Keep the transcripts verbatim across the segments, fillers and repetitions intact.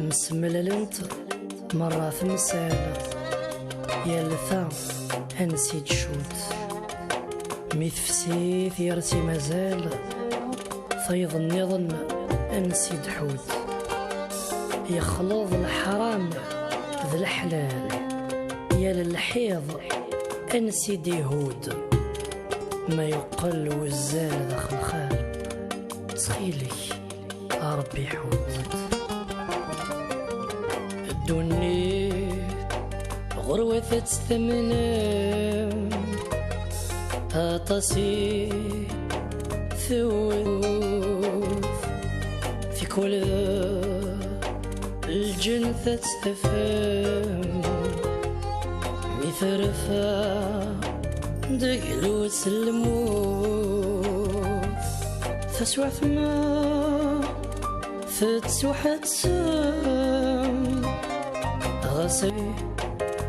Msemlalent merra temsal, yal ta ansi d-tcudd. Mi tefsi tgersi mazal, tayeḍ nniḍen ansi d-tḥudd. Yexleḍ leḥram d leḥlal, yal lḥiḍ ansi d-ihudd. Ma yuqqel wuzzal d axelxal, ttxil-k, a Ṛebbi ḥudd. Ddunit ɣur-wat ad tt-tamnem, aṭas i tewwet, tikwal d lǧennet ad tt-tafem. Mi terfa deg lwes n lmut, taswiɛt ma tettwaḥettem, ɣas ay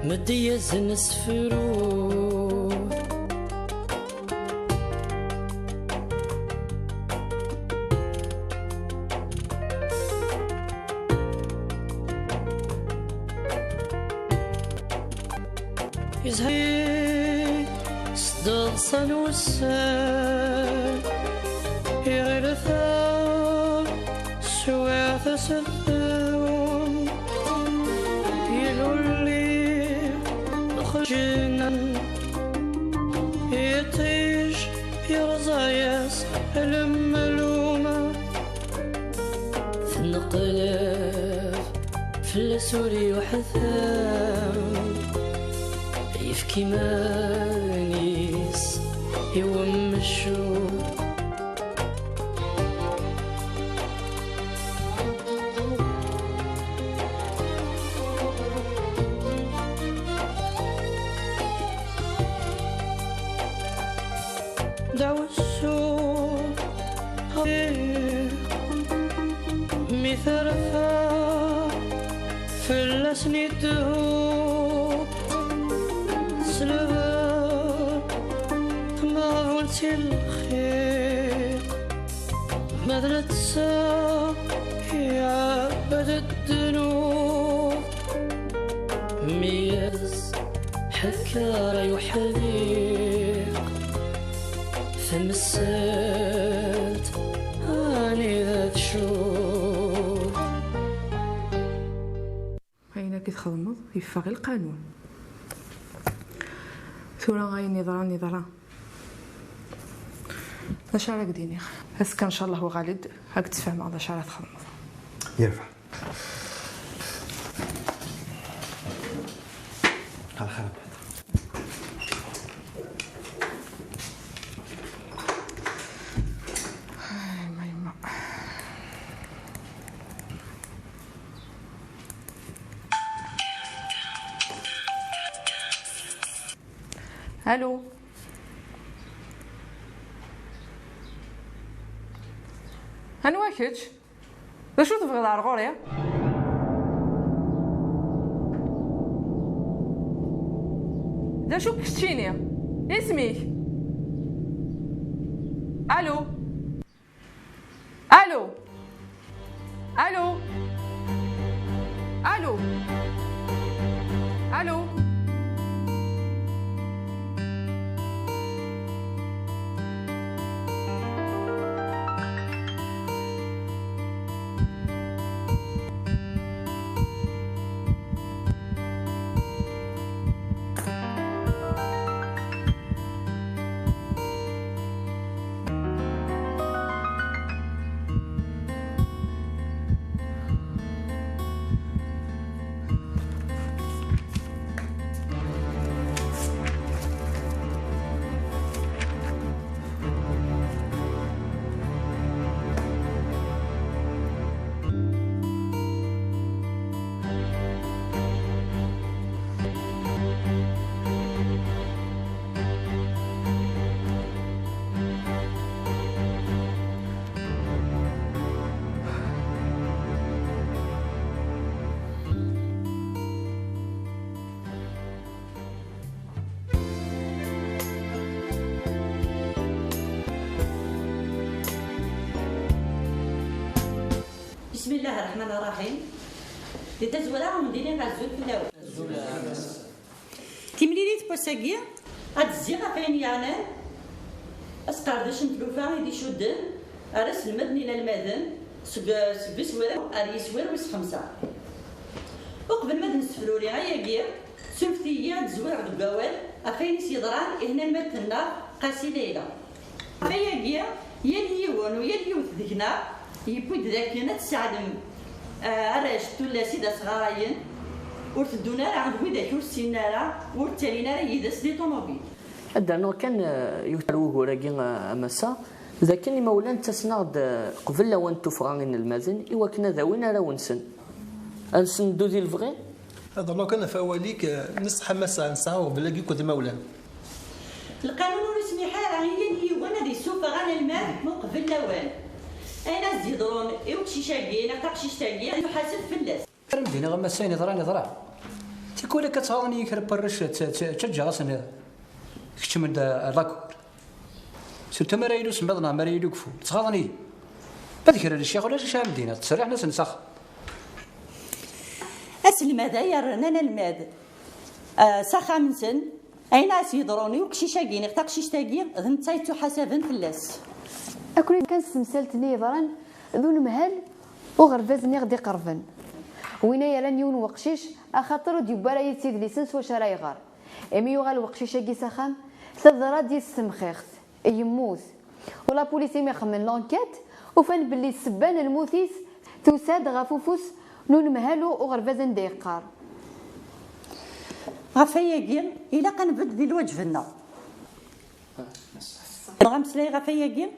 meddi-yasen sefru. Yezha s ddeḍsa n wussan, iɣil ta swiɛt aseddum, ilulli xeǧnen, iṭij yerẓa-yas lemlum. Tenqelb fell-as ur yuḥtam, yefk iman-is i wemcum. Dawsu mi terfa fell-asen idehhu, tesleb tmeɣbult i lxiq, ma d netta iɛebbed ddnub. Mi yezḥekker ay uḥdiq, tamsalt anida tcud. Ayen akka i txedmeḍ yeffeɣ i lqanun. Tura ayen yeḍran yeḍra. D acu ara k-d-iniɣ? Azekka ncallah uɣal-d, ad k-d-sfehmeɣ d acu ara txedmeḍ. Yerbeḥ. Ala xir. Ay, ma yemma. Alo. Anwa kečč? D acu tebɣiḍ ar ɣur-i? D acu keččini? Isem-ik? Alo? Alo? Alo? Alo? Alo? بسم الله الرحمن الرحيم. Di tazwara, ad wen-d-iniɣ azul fell-awen. Timlilit n wass-agi, ad d-zziɣ ɣef wayen yeɛnan asqerdec n tlufa i d-icudden ar aselmed n yinelmaden seg, seg wis wis ar yiswi wis xemsa. Uqbel ma d-nessefruri ayagi, surfet-iyi ad d-zwireɣ deg wawal ɣef wayen i s-yeḍran i tnelmadt-nneɣ Qasi Layla. Ɣef wayagi, yal yiwen u yal yiwet deg-neɣ yewwi-d d akken ad tseɛlem, eh, arrac d tullas i d as-ɣarayen, ur teddun ara d widak ur ssinen ara, ur ttalin ara yid-s di ṭumubil. Ad d-rnuɣ kan, eh, yiwet ar wugur-agi, eh, a Massa, d akken imawlan ttasen-aɣ-d, eh, qbel lawan n tuffɣa inelmaden i wakken ad awin arraw-nsen. Ad nsen-neddu di lebɣi? Ad rnuɣ kan ɣef wawal-ik, eh, neṣṣeḥ a Massa, nesɛa uɣbel-agi akked imawlan. Lqanun ur ismiḥ ara i yal yiwen ad yessufeɣ anelmad uqbel lawan. Ayen as-d-yeḍrun i uqcic-agi neɣ taqcict-agi, ad yuḥaseb fell-as. Ara m-d-iniɣ a Massa, ayen yeḍran yeḍra. Tikwal akka ttɣaḍen-iyi kra n warrac, tt-, tt-, ttaǧǧaɣ-asen, eh, keččmen-d, eh, ar lakur. Surtout mi ara yili usemmiḍ neɣ mi ara yili ugeffur, ttɣaḍen-iyi. Ma d kra n ccix ulac acu ara m-d-iniɣ, ttserriḥen-asen s axxam. Aselmad ay yerran anelmad, eh, s axxam-nsen, ayen ara s-yeḍrun i uqcic-agi neɣ taqcict-agi, d netta yettuḥasaben fell-as. Akken kan s temsalt-nni yeḍran d unemhal uɣerbaz-nni i ɣ-d-iqerben. Win ay yerran yiwen weqcic, axaṭer ur d-yewwi ara yid-s idlisen s wacu ara iɣer. Imi yuɣal weqcic-agi s axxam, teḍra-d yis temxixt, yemmut. U la police imi xemmen l'enquête, ufan belli ssebba n lmut-is tusa-d ɣef ufus n unemhal uɣerbaz anda yeqqar. Ɣef wayagi, ilaq ad nbedd di lwaǧeb-nneɣ. Dɣa ameslay ɣef wayagi?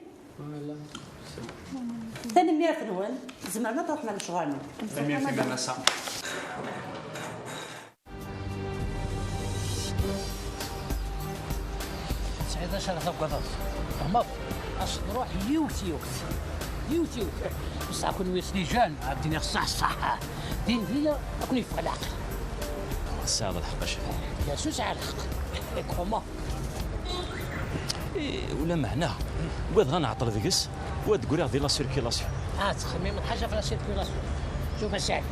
Tanemmirt-nwen, tzemrem ad truḥem ar lecɣal-nwen. Tanemmirt i Massa. Tesɛiḍ acu ara tagadeḍ, tfehmeḍ? As-d ruḥ yiwet yiwet, yiwet yiwet. Bessah kunwi s les jeunes, ad d-iniɣ ṣṣeḥ ṣṣeḥ. Din din ad ken-yeffeɣ leɛqel. Tesɛiḍ lḥeqq a Cafɛi. Bien sûr sɛiɣ lḥeqq. Comment? Eh, ula meɛna, ugadeɣ ad nɛeṭṭel deg-s, u ad d-griɣ di la circulation. Ah, ttxemmimeḍ ḥaca ɣef la circulation. Šuf a Saɛid,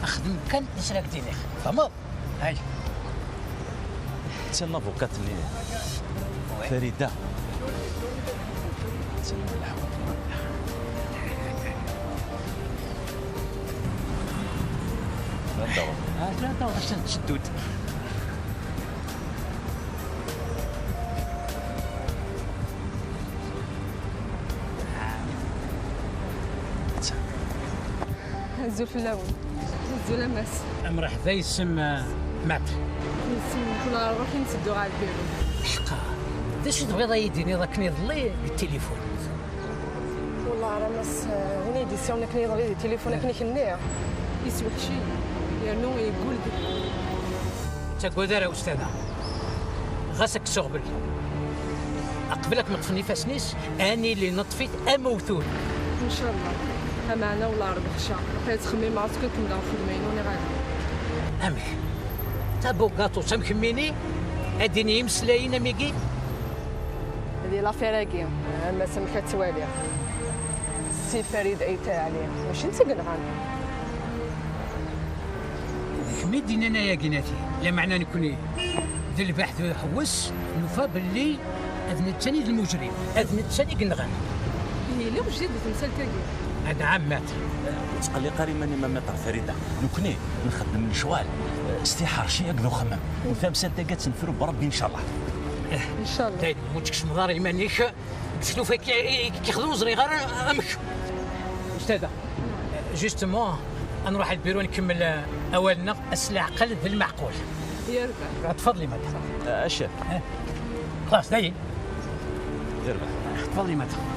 xdem kan acu ara k-d-iniɣ, tfehmeḍ? Ay. D tin n abukat-nni, Farida. D tin n lḥeqq. Anda? Ah, anda? Asen-tseddu-d. Azul fell-awen. Azul a Mass. Mreḥba, yessem, eh, Maître. Yessem kul ṛṛuḥ i nteddu ɣer lbiru. Ḥqa. D acu tebɣiḍ ad yi-d-tiniḍ akken iḍelli deg tilifun? Wellah a Mass, eh, win i d-yessiwlen akken iḍelli di tilifun akken i k-nniɣ, yesweḥc-iyi, yernu yeggul deg-i. Ur ttaggad ara a ustada, ɣas ad k-ssuɣbel. Aqbel ad k-neṭṭfen ifassen-is, ad nili neṭṭef-it am uwtul. Ncallah. Ameɛna wellah Rebbi xca. Aql-i ttxemmimeɣ ad tkemmleɣ lxedma-inu niɣ ala. Amek? Tabugaṭut am kemmini, ad d-ini imeslayen am igi? Di l'affaire-agi, a Mass, amek ad twaliḍ? Si Farid Ayt Ɛli, mačči netta i yenɣan. D kemm i d-yennan ayagi, nati. Lameɛna nekni d lbeḥt d uḥewwes, nufa belli d netta i d lmujrim, d netta i yenɣan. Ihi, lliɣ wejdid di temsalt-agi. Anɛam, Maître. Ur ttqelliq ara iman-im a Maître Farida. Nekni nxeddem lecɣal s tiḥerci akked uxemmem. U tamsalt-agi ad tt-nefru Rebbi, ncallah. Ncallah. Dayen, ur tkecmeḍ ara iman-ik. Deg tlufa i k-, i k-, i k-ixḍu, ur ẓriɣ ara amek. Ustada, justement, ad nruḥ al bureau, nkemmel, eh, awal-nneɣ s leɛqel d lmeɛqul. Yerbeḥ. Tfadli, madame. Eh, acu? Eh. Xlas, dayen. Yerbeḥ. Tfadli, madame.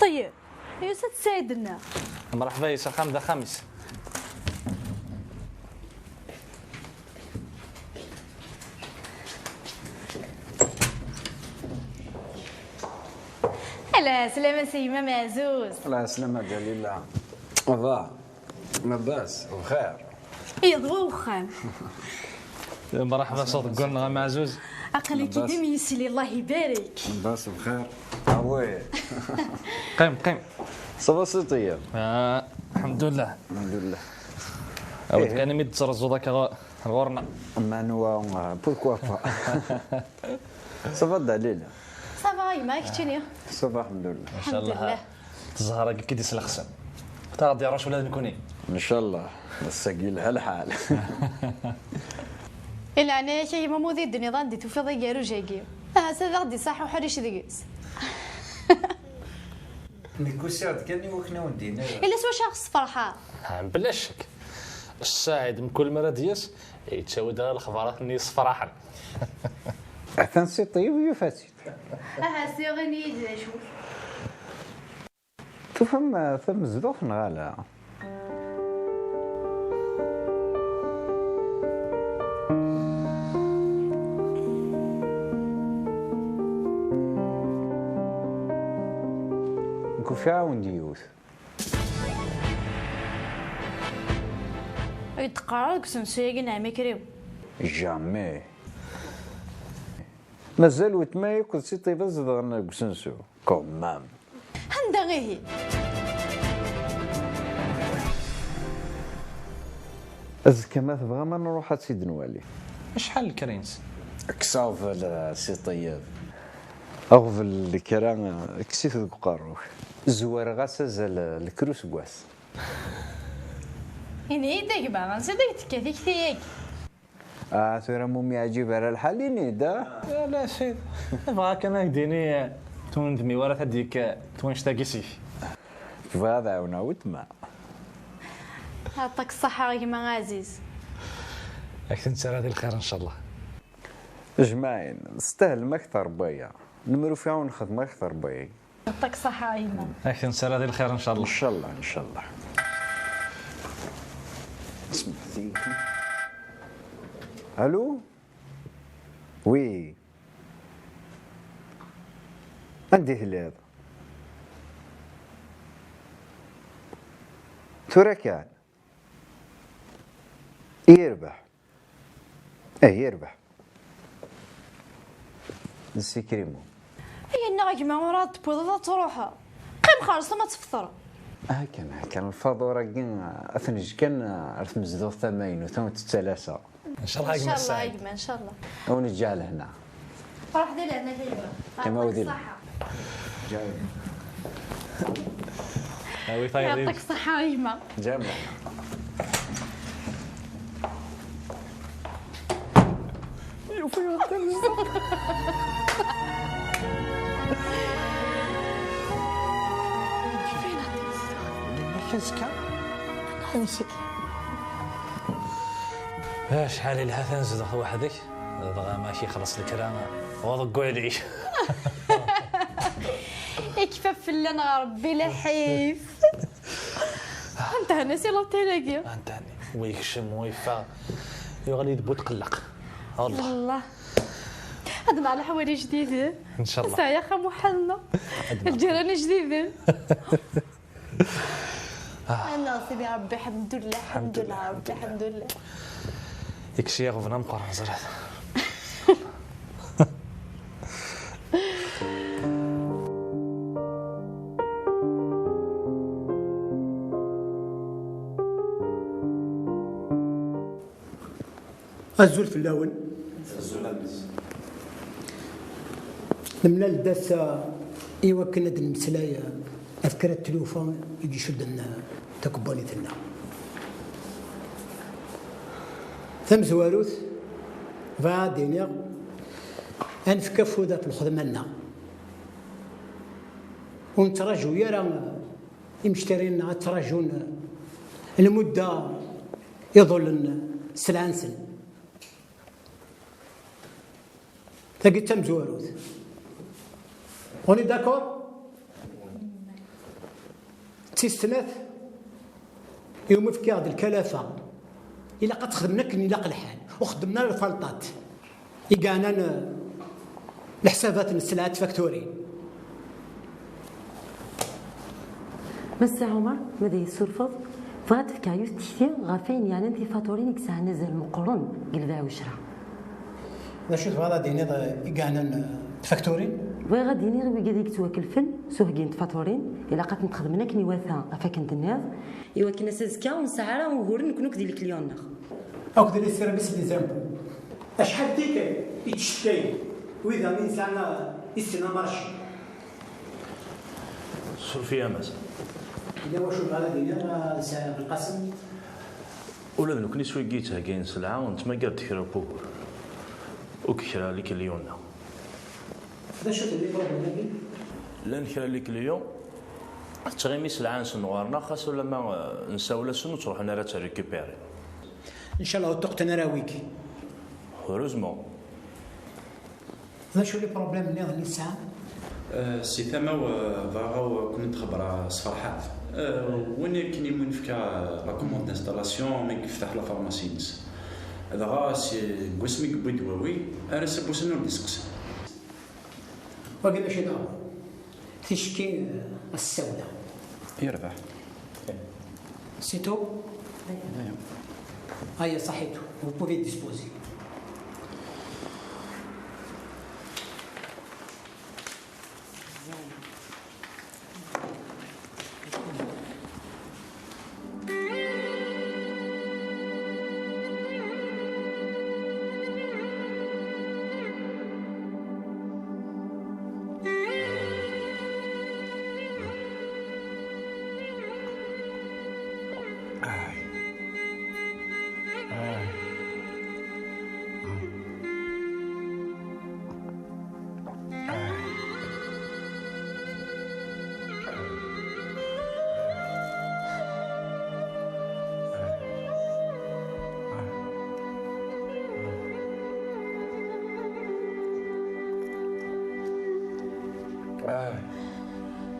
Ṭeyyeb, yusa-d Saɛid-nneɣ. Mreḥba yes, axxam d axxam-is. Ala, slama s gma Meɛzuz. Ala, slama Dalila. Ava, labas, bxir. Yeḍwa uxxam. Mreḥba s uḍeggal-nneɣ ameɛzuz. Aql-ik-id am yisli, Allah ibarek. Labas, bxir. Ah oui. Qim, qim. Ça va, c'est Ṭeyyeb? Ah, alḥemdulillah. Alḥemdulillah. Awi-d kan imi d-tettreẓẓuḍ akka ɣur-, ɣur-neɣ. Manwa, pourquoi pas? Ça va, Dalila? Ça va, a gma, keččini? Ça va, alḥemdulillah. Ncallah. Alḥemdulillah. Zzher-agi i d-islexsen. Taɣ d-iruc ula d nekni. Ncallah. Ass-agi yelha lḥal. I leɛnaya-k, a gma, ma ur d-tenniḍ anda i tufiḍ agerruj-agi? Ahat ad aɣ-d-iṣaḥ uḥric deg-s. Nekk usiɣ-d kan i wakken ad wen-d-iniɣ. Ila s wacu ara ɣ-sferḥeɣ? Ha, bla ccek. Ssaɛid mkul mi ara d-yas, yettawi-d ɣer lexbarat-nni yessefraḥen. Atan Si Ṭeyyeb yufa-tt-id. Aha, siɣ ini-yi-d d acu. Tufam, eh, tamezduɣt neɣ ala? Nekk ufiɣ-awen-d yiwet. Ay d-teqqareḍ deg usensu-agi n ɛemmi Krim? Jamais. Mazal weltma akked Si Ṭeyyeb zedɣen deg usensu. Quand même. Anda ihi? Azekka ma tebɣam ad nruḥ ad tt-id-nwali. Acḥal lekra-ines? Kkes aɣbel, a Si Ṭeyyeb. Aɣbel n lekra, kkes-it deg uqerru-k. Zwareɣ-as azal n lekra useggas. Ini-yi-d a gma, ansi d ak-tekka tikti-agi? Ah, tura ma ur m-yeɛǧib ara lḥal, ini-d, ah. Ala, a Sidi. Bɣiɣ kan ad k-d-iniɣ, ur tefhim ara tadikka twinect-agi sik. Bɣiɣ ad ɛawneɣ weltma. Yeɛṭik ṣṣeḥḥa a gma aɛziz. Ad k-tent-terr di lxir, ncallah. Jmaɛin, testahlem akteṛ n waya. Lemmer ufiɣ ur nxeddem akteṛ n waya. Yeɛṭik ṣṣeḥḥa a gma. Ad k-tent-terr di lxir, ncallah. Ncallah, ncallah. Smeḥ-iyi. Allô? Oui. Anda i telliḍ? Tura kan. Yerbeḥ. Eh, yerbeḥ. Nsikrimo. Ay, yenna a gma, ur ad tewwiḍ ad truḥeḍ. Qqim xerṣum ad tefṭreḍ. Akken, akken, lfaḍur-agi, ad t-neǧǧ kan ar tmezduɣt tamaynut, ad wen-t-ttalaseɣ. Ncallah a gma Saɛid. Ncallah a gma, ncallah. Ad wen-neǧǧ lehna. Ruḥ di lehna a gma. Qqim a wudi. Ṣṣeḥḥa. Awi tayeḍ. Yeɛṭik ṣṣeḥḥa a gma. Ǧamel. Yufa-yaɣ-d tamezduɣt. Azekka. Azekka. Acḥal ilha tanezduɣt weḥd-k, dɣa ma k-ixelleṣ lekra, ɣur deg wali. Ikfa fell-aneɣ Rebbi, lḥif. Anta hana si l'hôtel-agi? Anta hana. Wa yekcem, wa yeffeɣ. Yuɣal-iyi-d bu tqelleq. Allah. Allah. Ad nɛelleḥ wali jdiden. Ncallah. Nesɛa axxam weḥd-neɣ. Ad nɛelleḥ. Lǧiran jdiden. Annaɣ Sidi Rebbi, ḥemdullah, ḥemdullah, Rebbi, ḥemdullah. Ikes-iyi iɣeblan meqqren, ẓriɣ. Azul fell-awen. Azul a mmi-s. Nemlal-d ass-a i wakken ad d-nemmeslay ɣef kra n tlufa i d-icudden takebbanit-nneɣ. Tamezwarut, bɣiɣ ad d-iniɣ, ad nefk afud ɣef lxedma-nneɣ. Ur nettraǧu ara imectaren-nneɣ ad ttrajun lmudda iḍulen sselɛa-nsen. Tagi d tamezwarut. On est d'accord? Tis snat, iwumi fkiɣ-d lkalafa, ilaq ad txedmem akken ilaq lḥal, ur xeddmen ara lfalṭat i yeɛnan, eh, leḥsabat n sselɛa tfakturin. Massa Ɛumer, ma d iyi-tessurfeḍ, bɣiɣ ad d-fkeɣ yiwet tekti ɣef wayen yeɛnan tifaturin i yesɛan azal meqqren deg lbeɛɛucra. D acu tebɣiḍ ad d-tiniḍ, eh, i yeɛnan, eh, tfakturin? Bɣiɣ ad d-iniɣ i wigad i yettwakelfen s uheggi n tfaturin, ilaq ad tent-xedmen akken iwata ɣef akken tenniḍ, i wakken ass azekka ur nesɛi ara uguren nekkni akked lekliyen-nneɣ. Akked les services des impôts. Acḥal n tikkal i ttcetkayen wid i yesɛan, eh, issen amarci? Suref-iyi a Mass. Yella wacu bɣiɣ ad d-iniɣ, a Sɛid Belqasem? Ula d nekkni s wigi yettheggayen sselɛa, nettmagar-d kra n wugur. Ur kra likliyun-nneɣ. D acu-ten les problèmes-agi? Llan kra likliyun, tettɣimi sselɛa-nsen ɣur-neɣ, xas ulamma, eh, nsawel-asen ur ttruḥun ara ad tt-récupérer. Ncallah ur ṭṭuqten ara wigi. Heureusement. D acu les problèmes nniḍen i tesɛam? Eh, si tama-w, eh, bɣiɣ ad ken-id-xebbreɣ s Ferḥat. Eh, win akken i mu nefka, eh, la commande d'installation mi yefteḥ la pharmacie-ines. Dɣa si, deg wasmi yewwi ddwawi, ar ass n wussan ur d-iseqsi. Wagi mačči d aɣbel. Ticki, eh, ad s-ssawleɣ. Yerbeḥ. C'est tout? Aya, ṣaḥitu. Vous pouvez disposer.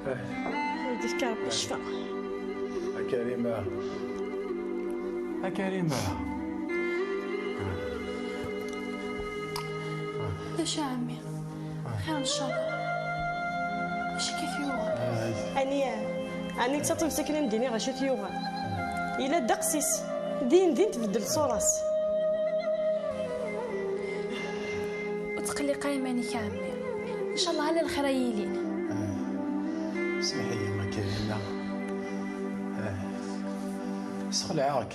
Ad d-ifk Ṛebbi ccfa. A Karima. A Karima. D acu a ɛemmi? Xir ncallah. Acu akka t-yuɣen? Aniya, ɛni d taṭubt akken ad m-d-iniɣ acu t-yuɣen? Yella ddeqs-is. Din din tbeddel ṣṣura-s. Ur ttqelliq ara iman-ik a ɛemmi. Ncallah ala lxir ay yilin. Smeḥ-iyi a Karima. Sxelɛeɣ-k.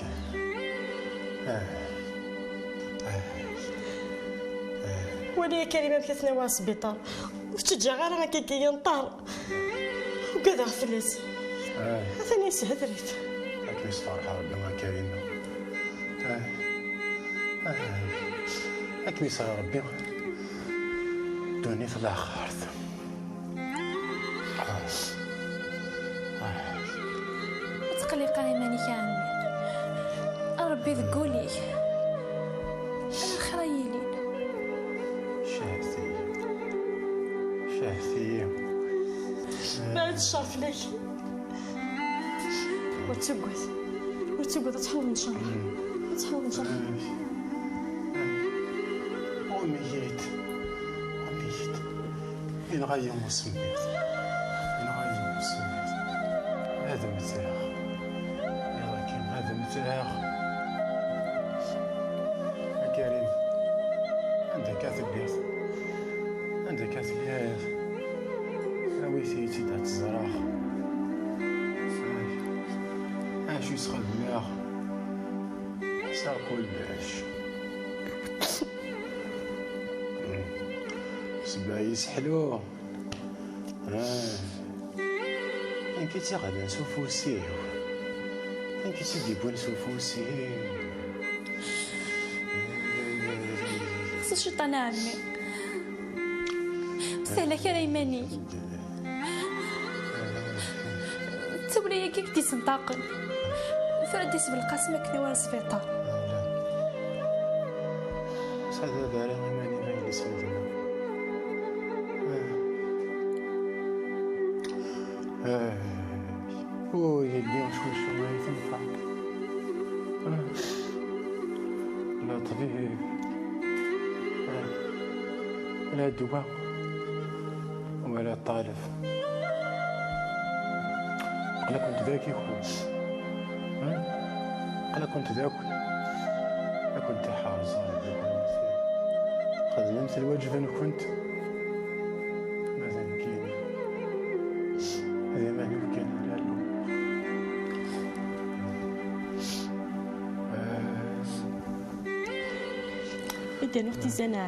Wali a Karim amek i t-nawi ɣer sbiṭar. Ur t-ǧǧiɣ ara akka akka yenṭer. Ugadeɣ fell-as. Atan yeshetrif. Akken yesferḥ Rebbi a Karim. Akken yesɛa Rebbi ddunit laxert. Ur ttqelliq ara iman-ik a ɛemmi. Ṛebbi deg wul-ik. Ala lxir ay yilin. Cehhet-iyi. Cehhet-iyi. Bɛed ccer fell-ak. Ur ttagad. Ur ttagad, ad tḥewweḍ ncallah. Ad tḥewweḍ ncallah. Ɣummi-yi-d. Ɣummi-yi-d. Yenɣa-yi usemmiḍ. Yenɣa-yi usemmiḍ. Ad mmteɣ. Iḍ-agi ad mmteɣ. A Karim, anda akka telliḍ? Anda akka telliḍ? Awi-t-id ad t-ẓreɣ. Acu i s-xedmeɣ? Ḥṣiɣ kullec. Sebba yesseḥlu. Ah. Nekk i tt-iɣelben s ufus-iw. Nekk i tt-id-iwwin s ufus-iw. Xṣi ciṭan a ɛemmi. Ur stehlak ara iman-ik. D tawla-agi i k-d-isenṭaqen. Tura d-isbelqasem akken i war sbiṭar. Ur sɛiɣ ara iman-im ay d-isendem. Ah. Ah. Ur yelli cwic ma yetenfeɛ. La ṭbib, la ddwa, wala ṭṭaleb. Aql-akent dagi kull. Aql-akent dagi. Ad kent-iḥrez Ṛebbi. Xedmemt lwaǧeb-nkent. Mazal nekkini d iman-iw kan lalo. Bas. Ida nuɣ tizana.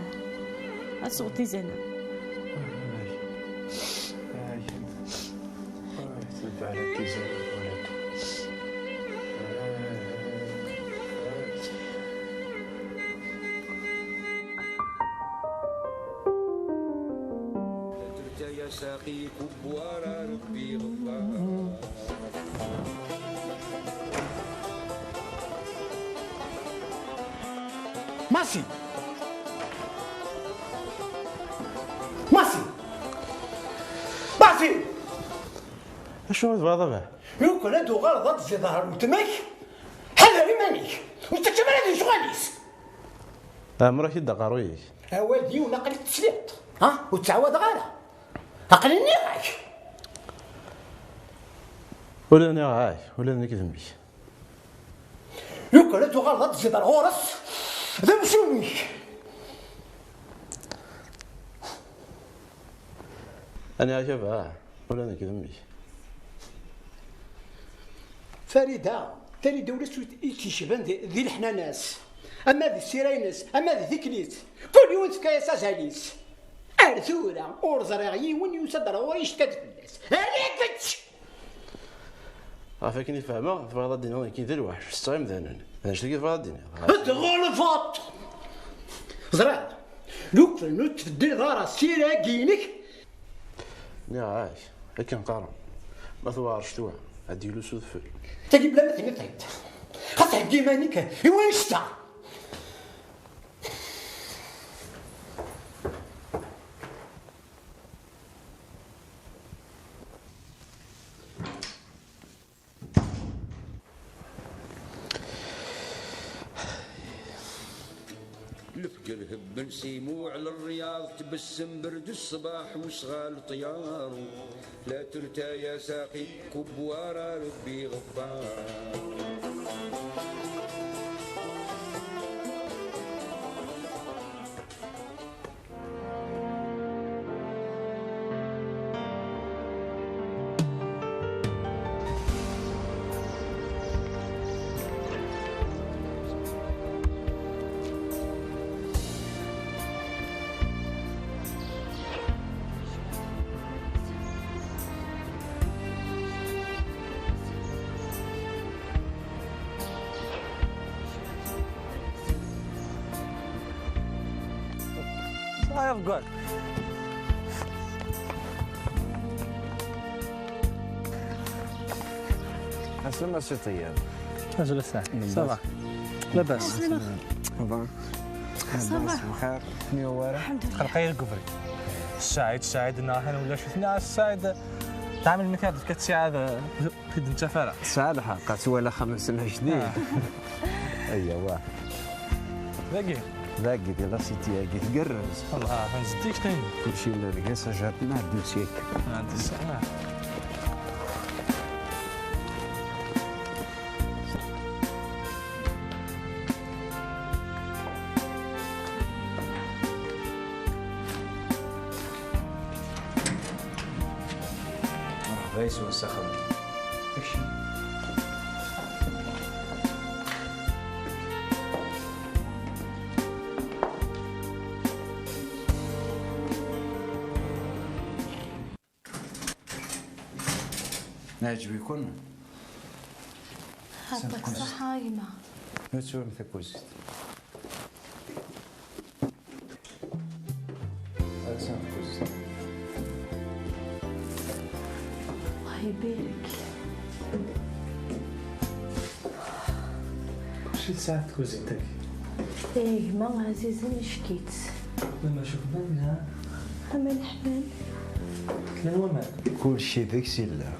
Ad sweɣ tizana. Ay. Ay. Ay. Ay. Ay. Masi! Masi! Masi! Acu i tebɣiḍ a baba? Lukan ad tuɣaleḍ ad tezziḍ ɣer weltma-k, ḥader iman-ik, ur tettakf ara di lecɣal-is. Ɛemmer-ak-id aqerruy-ik. Awal d yiwen aql-ik tesliḍ, ha? Ur ttɛawadeɣ ara. Aql-i nniɣ-ak. Ula d nniɣ-ak, ula d nekk d mmi-k. Lukan ad tuɣaleḍ ad tezziḍ ar ɣur-s, d amcum-ik. Ani a baba, ula d nekk d mmi-k. Farida, Farida ulac i tt-yecban di, di leḥnana-s, ama di ssira-ines, ama di tikli-s. Kul yiwen tefka-yas azal-is. Ar tura, ur ẓriɣ yiwen yusa-d ar ɣur-i yectka-d fell-as. Ala kečč! Ɣef akken i fehmeɣ, tebɣiḍ ad d-tiniḍ nekk d lweḥc, setteɣ imdanen. D acu-agi tebɣiḍ ad d-tiniḍ? Tɣelḍeḍ! Ẓriɣ, lukan ur tbeddileḍ ara ssira-agi-inek. Nniɣ-ak, akken qqaren, ma tewɛer ccetwa, ad d-yellu s udfel. Tagi bla ma tiniḍ-t-id. Xas heggi iman-ik i wannect-a. Lefjer hebben s imuɛ l rryaḍ, tbessem berd ṣṣbaḥ, usɣal ṭyaru. La terta ya saqi, kubwara Rebbi ɣeffar. صاير قول. عسلامة سي طياب. عسلامة سي. صافا. لاباس؟ عسلامة. صافا. صافا. لاباس بخير. منورة. الحمد لله. خلقي الكفري. السعيد، السعيد، ناهن ولا شفنا السعيد. تعمل مثال كتساعد. Ur d-nettaf ara. Tesɛa lḥeqq, ad twala axxam-nsen ajdid. Ah. Ayya, wa. Dagi. Dagi, di la city-agi, tgerrez. Wallah, atan zeddiget ayen. Kulci yella deg-s, ajardin, ɛeddi-d sya. Ɛeddi sya. Merḥba yes-wen s axxam. Kcem. Neɛǧeb-iken? Ɛṭik ṣṣeḥḥa a gma. Ur ttwam takuzit. Attan tkuzit. Allah ibarek. Acu tesɛa tkuzint-agi? Eh, gma ɛzizen icek-itt. Lama cukban neɣ? Aman ḥman. Llan waman. Kulci deg-s yella.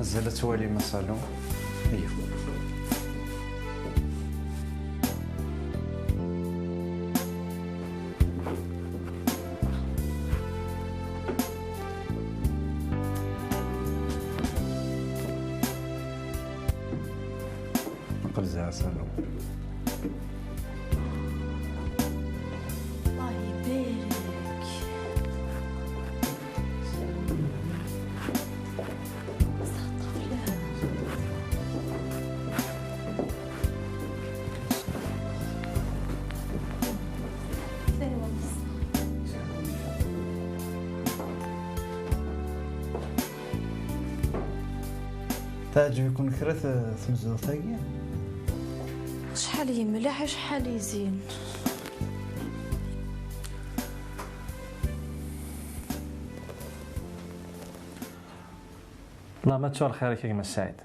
Mazal ad twalim asalu? Iyya. Aql-i zɛasalu. الله يبارك. Teɛǧeb-iken kra t-, tmezduɣt-agi? Acḥal yemleḥ, acḥal yezyen. Llah ma ttuɣ lxir-ik a gma Saɛid.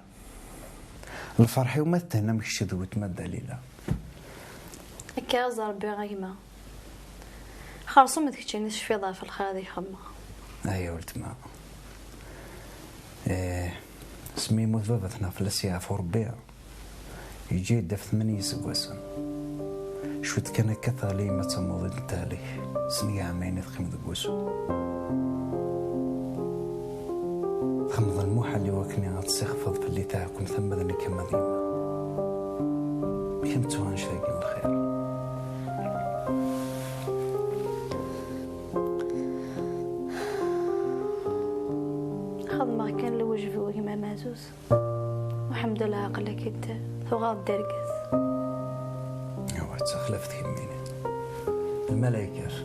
Lferḥ-iw ma thenam kečč d weltma Dalila. Akka i ẓerbiɣ a gma. Xerṣum d keččini tecfiḍ ɣef lxir ad ak-xedmeɣ. Ay a weltma. Eh, asmi yemmut baba-tneɣ fell-as yeɛfu Rebbi. Yeǧǧa-yi-d ɣef tmanya iseggasen. Cwiṭ kan akka teɣli yemma d tamuḍint n tehlek, sneg ɛamayen i teqqim deg wusu. Txemmeḍ lmuḥal i wakken ad tessixfeḍ fell-i taɛkumt ama d nekk ama d yemma. Amek am ttuɣ annect-agi n lxir? Xedmeɣ kan lwejeb-iw a gma Maɛzuz. Uḥemdullah, aql-ak-id tuɣeḍ-d argaz. Awa, d taxlaft kemmini. Lmalaykat.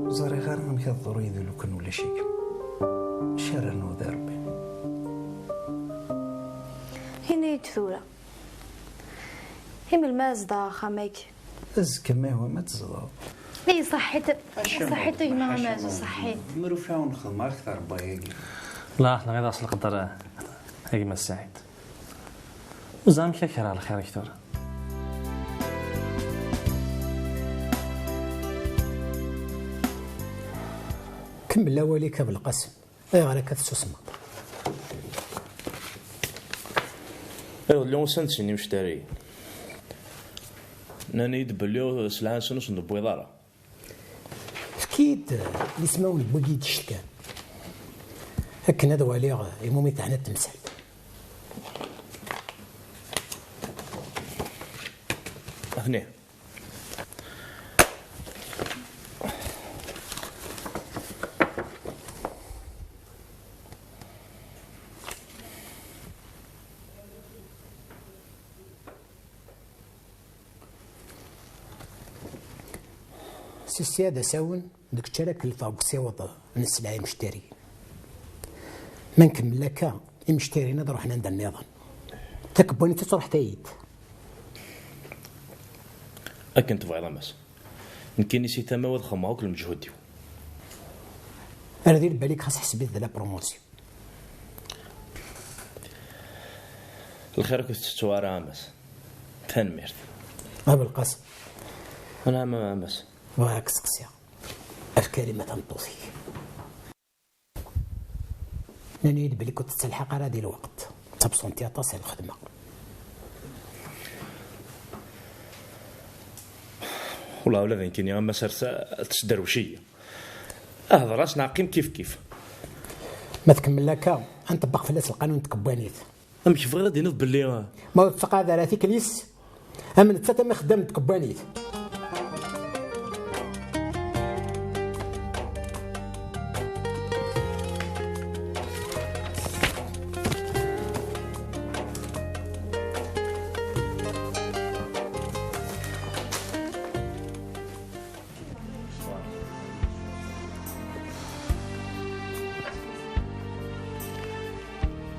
Ur ẓriɣ ara amek ad ḍru yid-i lukan ulac-ikem. Acu ara rnuɣ di Rebbi? Ini-yi-d tura. I melmi ara zedɣeɣ axxam-agi? Azekka ma yehwa ma tzedɣeḍ. Ay, ṣaḥḥit, ṣaḥḥit a gma Amazu, ṣaḥḥit. Mer ufiɣ ur nexdem akter n wayagi. La, tenɣiḍ-as lqedr a gma Saɛid. Ur ẓriɣ amek ad k-rreɣ lxir-ik tura. Kemmel awal-ik a Belqasem. Ayɣer akka tessusmeḍ? Iḍelli usan-d sin imectariyen. Nnan-iyi-d belli sselɛa-nsen ur sen-d-tewwiḍ ara. Efk-iyi-d, eh, ismawen n wigi i d-icetkan. Akken ad waliɣ, eh, iwumi teɛna temsalt. Atni. Si Ssid d asawen, d kečč ara kellfeɣ deg usiweḍ n sselɛa imectariyen. Ma nkemmel akka, imectariyen ad ruḥen anda nniḍen. Takebbanit ad truḥ tayit. Akken tebɣiḍ a Mass. Nekkini si tama-w ad xedmeɣ akk lmeǧhud-iw. Ar di lbal-ik xas ḥseb-it d la promotion. Lxir ur k-tettettu ara a Mass. Tanemmirt. A Belqasem. Anɛam a Mass. Bɣiɣ ad k-steqsiɣ. Efk-iyi-d ma tameṭṭut-ik. Nnan-iyi-d belli ur tettelḥaq ara di lweqt. Tabṣunti aṭas i lxedma. Wala ula d nekkini a Mass ar tesderwec-iyi. Hder-as neɣ qqim kif kif. Ma tkemmel akka, ad nṭebbeq fell-as lqanun n tkebbanit. Amek bɣiɣ ad d-tiniḍ belli... Ma ur tettqaɛad ara tikli-s, am nettat am ixeddam n tkebbanit.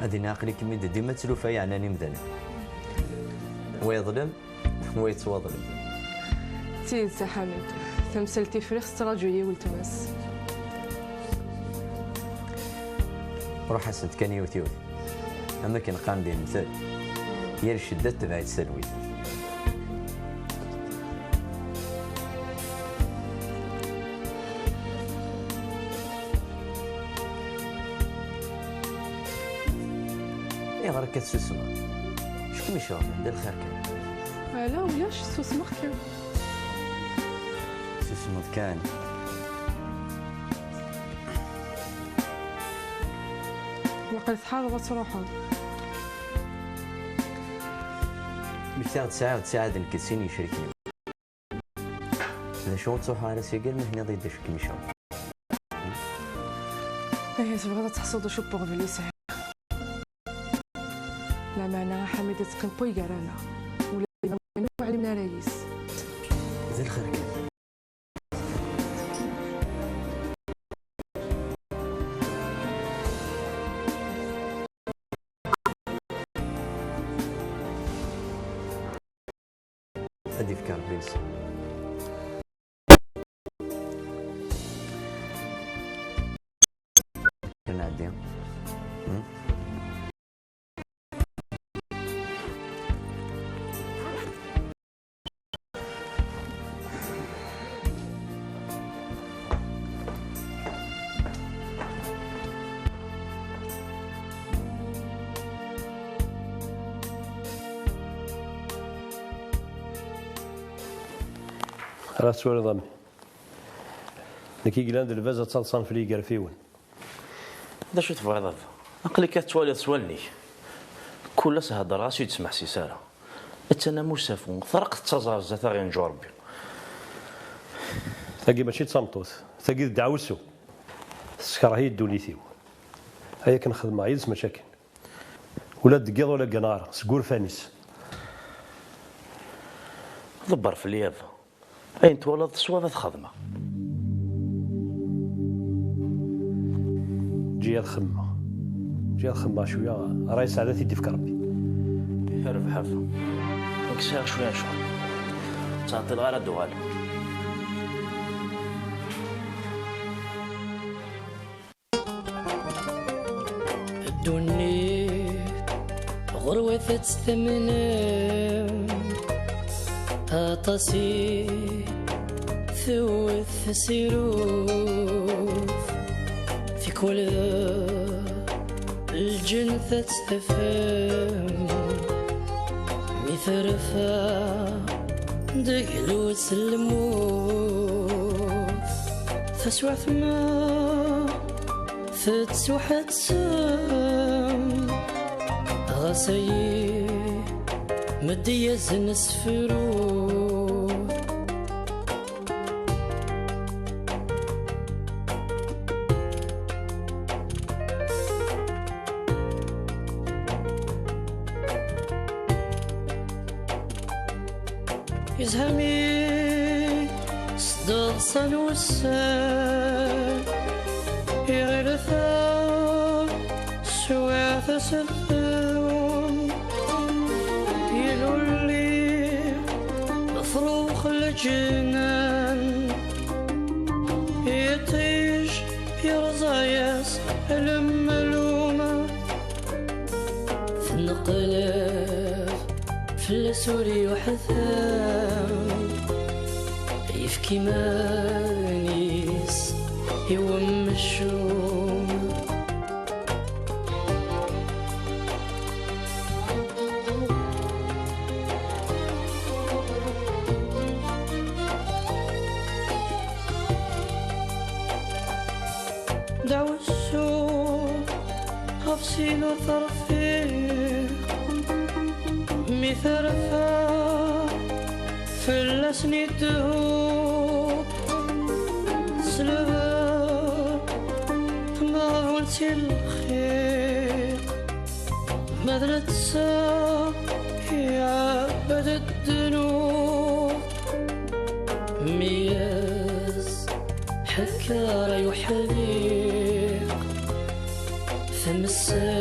Ad iniɣ aql-ikem-id dima d tlufa yeɛnan imdanen. Wa yeḍlem, wa yettwaḍlem. D tidet a Ḥamid, tamsalt tifrixt tettraǧu-yi weltma-s. Ruḥ-asent kan yiwet yiwet. Am akken qqaren di lemtel, yal ccedda tetbeɛ-itt talwit. Ad tsusmeḍ. Acu kem-iceɣben, d lxir kan. Ala, ulac, susmeɣ kan. Susmeḍ kan. Waqil tḥareḍ ad truḥeḍ. Mmektaɣ-d sɛiɣ-d sɛiɣ-d nekk d sin yecrek-nni. D acu ur ttruḥeɣ ara seg almi tenniḍ-iyi-d acu kem-iceɣben? Ihi tebɣiḍ ad tḥesseḍ acu n uɣbel i sɛiɣ? Lameɛna a Ḥamid ad teqqim wi gar-aneɣ. Ula d iman ur ɛlimen ara yis. D lxir kan. Ad d-ifk Ṛebbi nṣeḥ. Ad nɛeddi. Hmm? Ara tettwaliḍ a mmi. Nekk i yellan d lbaz ad taḍsan fell-i igerfiwen. D acu tebɣiḍ a baba? Aql-ik ad tettwaliḍ s wallen-ik. Kul ass heddreɣ-as ur yi-d-tesmeḥsis ara. Attan am usafu, treqq tettaẓ ɣer zdat aɣ-yenǧu Rebbi. Tagi mačči d tameṭṭut, tagi d ddeɛwessu. Tessekreḥ-iyi ddunit-iw. Ay akken xedmeɣ yid-s mačči akken. Ula deg yiḍ ula deg nɣar, seg urfan-is. Ḍebber fell-i a baba. Ayen twalaḍ d ṣṣwab ad t-xedmeɣ. Ǧǧi ad xemmeɣ. Ǧǧi ad xemmeɣ cwiya, ṛṛay sɛada ad t-id-ifk Ṛebbi. Rbeḥ a baba. Nekk sɛiɣ cwiya n ccɣel. Ur ttɛeṭṭileɣ ara ad d-uɣaleɣ. Ddunit ɣur-wat ad tt-tamnem, aṭas i tewwet tasirut, tikwal d lǧennet ad tt-tafem, mi terfa deg lwes n lmut, taswiɛt ma tettwaḥettem, ɣas ayi meddi-yasen asefru. Yezha mi s-d-ḍsan wussan, iɣil ta swiɛt aseddum, ilulli afrux leǧnan, iṭij irẓa-yas lemlum. Tenqelb fell-as ur yuḥtam, yefk iman-is i wemcum. Ddeɛwessu ɣef sin ur terfi, mi terfa fell-asen idehhu, tesleb tmeɣbunt i lxir, ma d netta iɛebbed ddnub. Mi as-ḥekker ay uḥdiq, tamessa